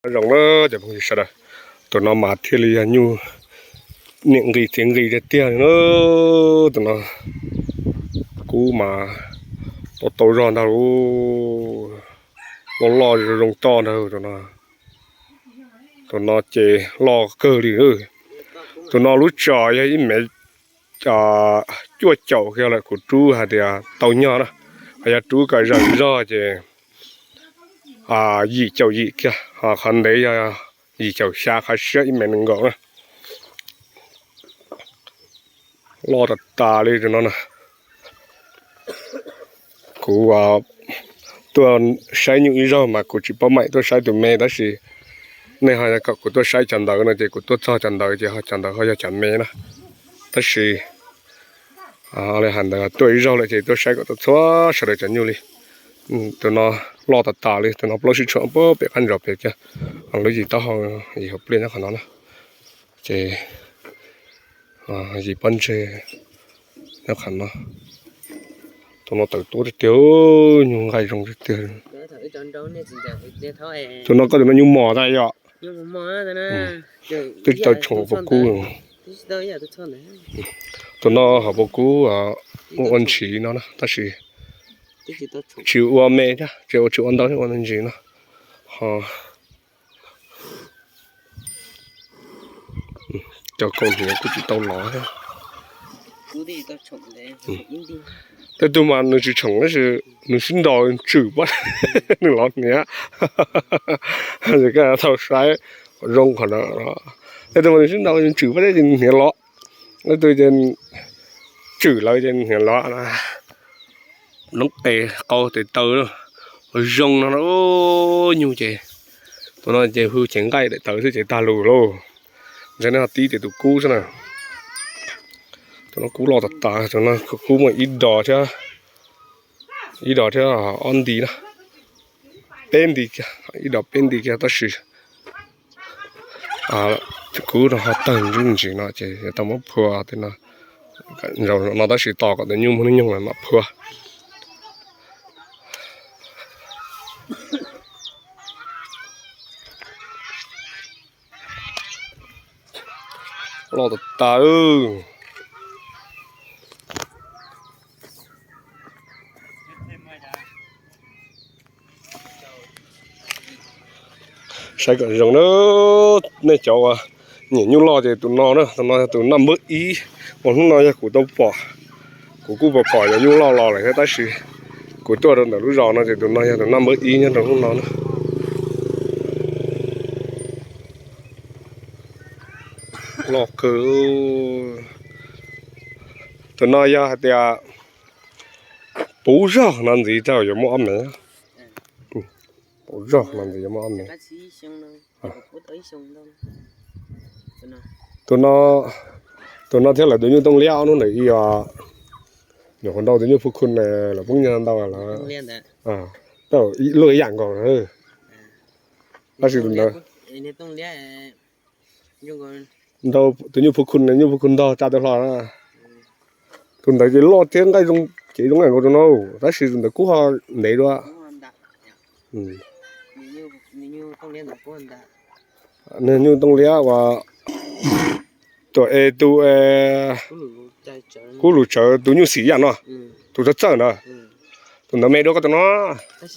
Nyob zoo na cov phooj ywg sawv daws, tus no mas thiaj li yog nyuj niam nqis txiv nqis tiag tiag li na. Tus no kub mas tau tau zog ntag lauj, loj loj zoo zoo toj ntag tus no. Tus no ces loj kawg li. Tus no lub tsov yog ib mev cuaj caum kiag lawm, kuv rub hais tias tau nyog na, ho yog rub kom zawm zog ces yim caum yim kiag, ho qhov ntev yog yim caum xya, qhov siab ib mev nees nkaum na. Loj tas tas li tus no na. Kuv tuaj saib nyuj ib zaug mas kuv tsis paub mam tuaj saib tus me, tab sis nej ho kom kuv tuaj saib cov ntawd no ces kuv tuaj txog cov ntawd ces cov ntawd ho yog cov me na. Tab sis li hais ntawd tuaj ib zaug lawm ces tuaj saib kom tau txhua sawv daws cov nyuj li. Tus no loj tas tas li, tus no plaub sib tshuam puag pem qab ntsaum pem kiag, lub yim taub hau, yim hauv pliaj nyob qhov no na. Ces yim pob ntseg nyob qhov no. Tus no tawm tuab tiag tiag, nyuj nqaij zoo tiag tiag. Tus no koj tus no nyuj mos tas yom. Twb tsis tau tshoom pob kub. Tus no hauv pob kub ua ntsis no na, tab sis tsis ua me thiab, tsis ua ntau thiab, ua me ntsis no. Ho cov kaus hniav kuj tsis tau lov thiab. Tej tug mas nws tsis tshoom tab sis nws sib ntaus tswm pab nws lov hniav. Ces koj tau saib zoo qhov no. Tej tug mas nws sib ntaus tswm pab nws hniav lov, tej tug ces tswm lawm ces hniav lov. Noob qes qau tes taw zoo no, nyuj ces tus no ces hu cev nqaij daim tawv xwb ces tag lus lauj. Ntshai nej ho tib tias tus kub xwb na. Tus no kub loj tas tas, tus no kub muaj ib dos thiab, ib dos thiab ob nti na, peb nti kiag, ib dos peb nti kiag tab sis kub no ho tawg ntsis ntsis no ces yuav tau muab phua tej no, zaum no tab sis tos kom tus nyuj muaj hnub nyoog mam phua. Loj tas tas. Saib kom zoo na, nej cov uas nyiam nyuj loj ces tus no na, tus no yog tus naj npawb ib uas hnub no yog kuv tau pom. Kuv kuj pom pom cov nyuj loj los lawm thiab tab sis kuv tuaj rau ntawm lub zos no ces tus no yog tus naj npawb ib nyob rau hnub no na. Loj kawg. Tus no yog hais tias puv zog no ntxiv tau yuav muaj ob mev. Puv zog no ntxiv yuav muaj ob mev. Tus no, tus no thiab lawv tus nyuj tooj liab ob hnub ntawd ib yam, nyuam qhuav nrau tus nyuj phu khu lawv poob nyuag ntau lawm. Luaj ib yam nkaus. Tab sis tus ntawd nrau tus nyuj phu khu, nyuj phu khu ntog tsa tau hlo na. Tus ntawd ces loj thiab nqaij zoo, ces zoo nkaus tus no, tab sis tus ntawd kub ho ntev dua. Nyuj tooj liab uas tuam es tus kub lus tsawv tus nyuj xim yam no, tus txawj txawj ntawd. Tus ntawd me dua koj tus no. Tus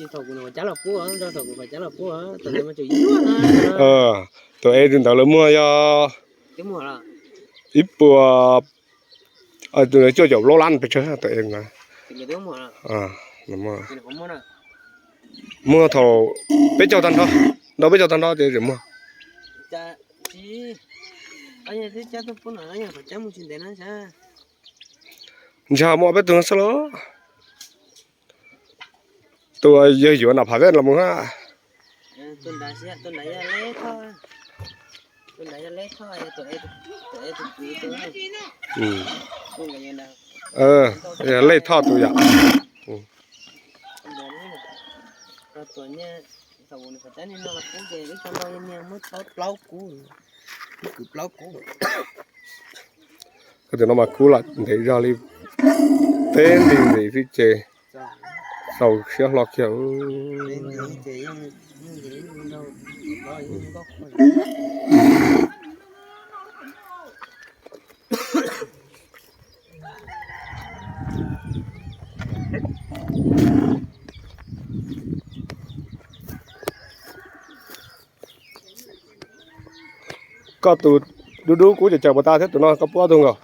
es tus ntawd lawv muag yog ib puas cuaj caum plaub lab pes tsawg tus es ntawd. Muag thaum peb caug tag nrho, ntau peb caug tag nrho ces tseem muag. Ntshe muaj peb tug no xwb los. Tus yawg yuav nram Phav Vaj los mus na. Lej Thoj tus yom. Koj tus no mas kub lam ntev zog li peb nti ntxiv xwb ces Txaus siab hlo kiag. Koj tus dub dub kub cawv cawv puas tas thiab tus no koj pub ob tug nkaus.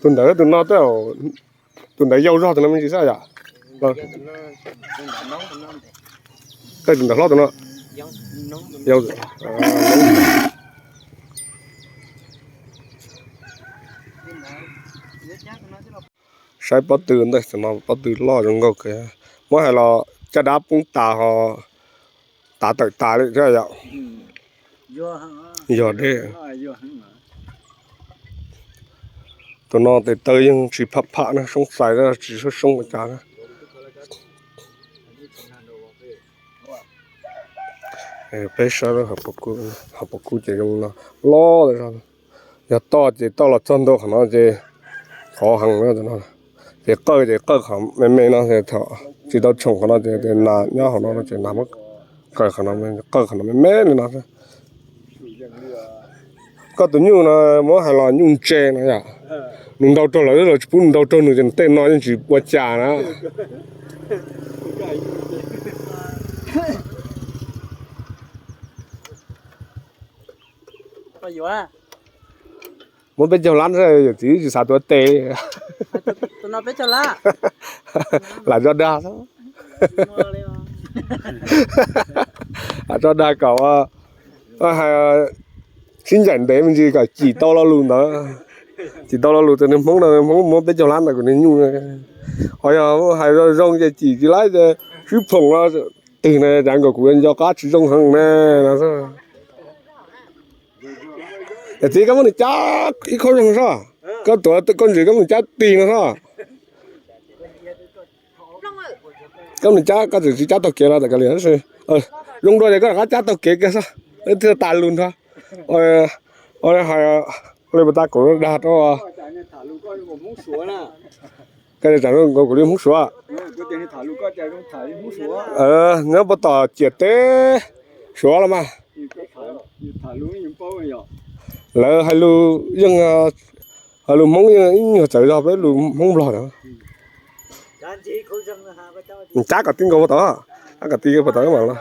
Tus ntawd tus no, tus ntawd yau zog tus no me ntsis xwb yom. Tej tus ntawd hlob tus no. Saib pob tw ntawm no, pob tw loj zoo nkauj kawg. Muab hais los caj dab poob tas ho tav tawm tas li thiab yom. Yog deb. Tus no tes taw yeej tsis pham pham na, soob xais tsis soob soob ua cas na. Peb saib hauv paus kub ces zoo no, loj zog. Yog toj ces toj los txog ntua qhov no ces qhov heev no. Ces qawj ces qawj qhov me me no, tsis tau tshoom qhov no ces nas nyob hauv no ces nas muab qawj qhov no, qawj qhov no me me li no. Koj tus nyuj no muab hais los nyuj ntse no yom. Nws ntaus raug lawv los tsis pub nws ntaus raug nws ces tej no yeej tsis ua cas na. Muab peb caug lab, yawm txiv tsis xav tuav tes. Lam tso dag, lam tso dag kom sib ncaim ntev me ntsis kom cim tau lo lus ntawd. Cim tau lo lus tias nws Hmoob no, Hmoob muab peb caug lab ntawm kuv niag nyuj. Ho yog hais zoo zoo ces cim tsis laib ces swb phoom no twg na, cas nkaus kuv nco qab tsis zoo heev ne no. Yawm txiv, koj muab nws cab ib khob zoo soj, koj tuav koj ntsis koj muab nws cab tig no soj. Koj nws cab, koj txawm tsis cab taug kev los tawm kav liam tab sis zoo dua ces koj rov qab cab taug kev kiag xwb, thiaj tas lus nrho. Li puas tas kuv dag rau. Koj tsam kuv li Hmoob Suav. Nyob puag tom ciam teb Suav los mas. Lawv hais lus yeej, hais lus Hmoob yeej ib nyuag txawv zog peb lus Hmoob Nplog na. Cab kom tib nkaus puag tod, cab kom tib nkaus puag tod mas los.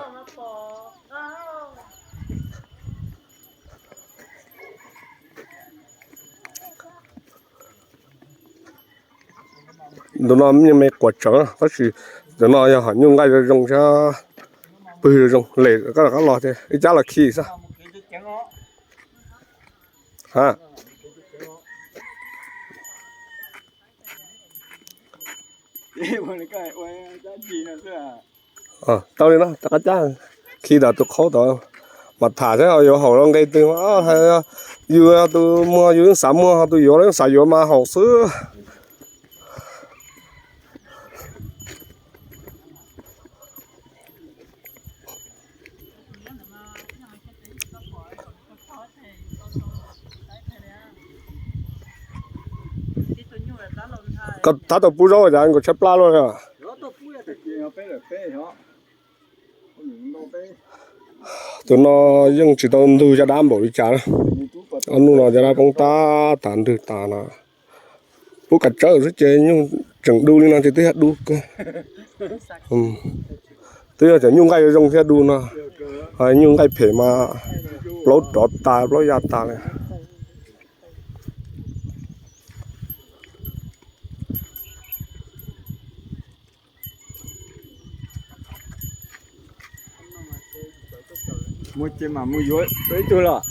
Tus no me quas tsawv tab sis tus no yog hom nyuj nqaij zoo zoo thiab pwg zoo zoo, lem koj rov qab los thiab ib cab los khi xwb. Tau li no, rov qab cab khi tom tus qhaub tod mas tham thiab yuav haum los nqe twg. Yus tus muag yus yeej xav muag, ho tus yuav los yeej xav yuav mas haum xwb. Koj tab tom pub zaub cas nkaus tshaib plab luaj li. Tus no yeej tsis tau ntug caj dab npaum li cas na. Ob hnub no caj dab poob tab tas ntwg tas no. Pub kav tsawb xwb ces nyuj tseem du li no ces twb yog du kawg. Twb yog cov nyuj nqaij zoo thiab du no, ho nyuj nqaij phem mas plaub rov tas plaub ya tas li. Mus ces mam mus yuav ib tug los.